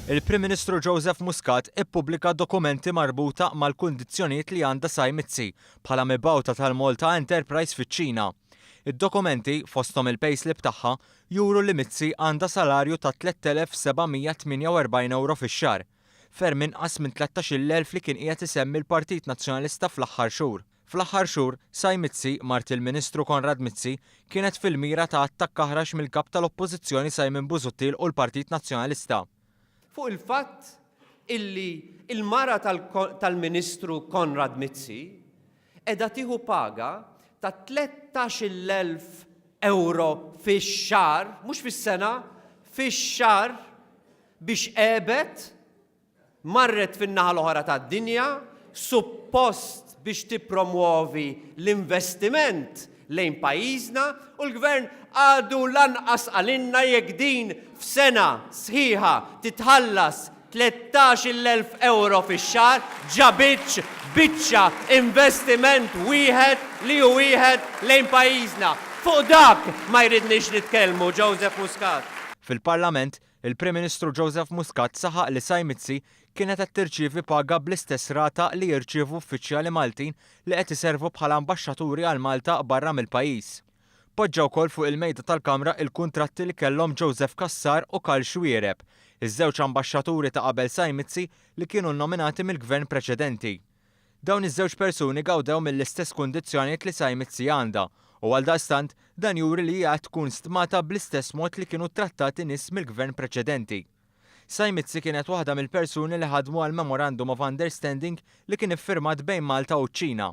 Il-Prim Ministru Joseph Muscat ippubblika dokumenti marbuta mal-kundizzjonijiet li għandha Sai Mizzi bħala mibgħuta tal-Malta Enterprise fiċ-Ċina. Id-dokumenti, fosthom il-payslip tagħha, juru li Mizzi għandha salarju ta' €3,748 fix-xahar, ferm inqas minn 13,000 li kien qiegħed isemmi l-Partit Nazzjonalista fl-aħħar xhur. Fl-aħħar xhur, Sai Mizzi, mart il-Ministru Konrad Mizzi, kienet fil-mira ta' attakk aħrax mill-Kap tal-Oppożizzjoni Simon Busuttil u l-Partit Nazzjonalista. Fuq il-fatt illi l-mara tal-Ministru Konrad Mizzi qiegħda tieħu paga ta' €13,000 fix-xahar, mhux fis-sena, fix-xahar biex għebet, marret fin-naħa l-oħra tad-dinja, suppost biex tippromwovi l-investiment lejn pajjiżna u l-Gvern għadu lanqas qalilna jekk din f'sena sħiħa titħallas €13,000 fix-xahar ġabitx biċċa investiment wieħed li hu wieħed lejn pajjiżna. Fuq dak ma jridniex nitkellmu Joseph Muscat. Fil-Parlament, il-Prim Ministru Joseph Muscat saħaq li Sai Mizzi kienet qed tirċievi paga bl-istess rata li jirċievu uffiċjali Maltin li qed iservu bħala ambaxxaturi għal Malta barra mill-pajjiż. Poġġa wkoll fuq il-mejda tal-Kamra il-kuntratti li kellhom Joseph Cassar u Karl Xuereb, iż-żewġ ambaxxaturi ta' qabel Sai Mizzi li kienu nnominati mill-gvern preċedenti. Dawn iż-żewġ persuni gawdew mill-istess kundizzjonijiet li Sai Mizzi għandha u għaldaqstant dan juri li hija qed tkun stmata bl-istess mod li kienu trattati nies mill-gvern preċedenti. Sai Mizzi kienet waħda mill-persuni li ħadmu għal Memorandum of Understanding li kien iffirmat bejn Malta u ċ-Ċina.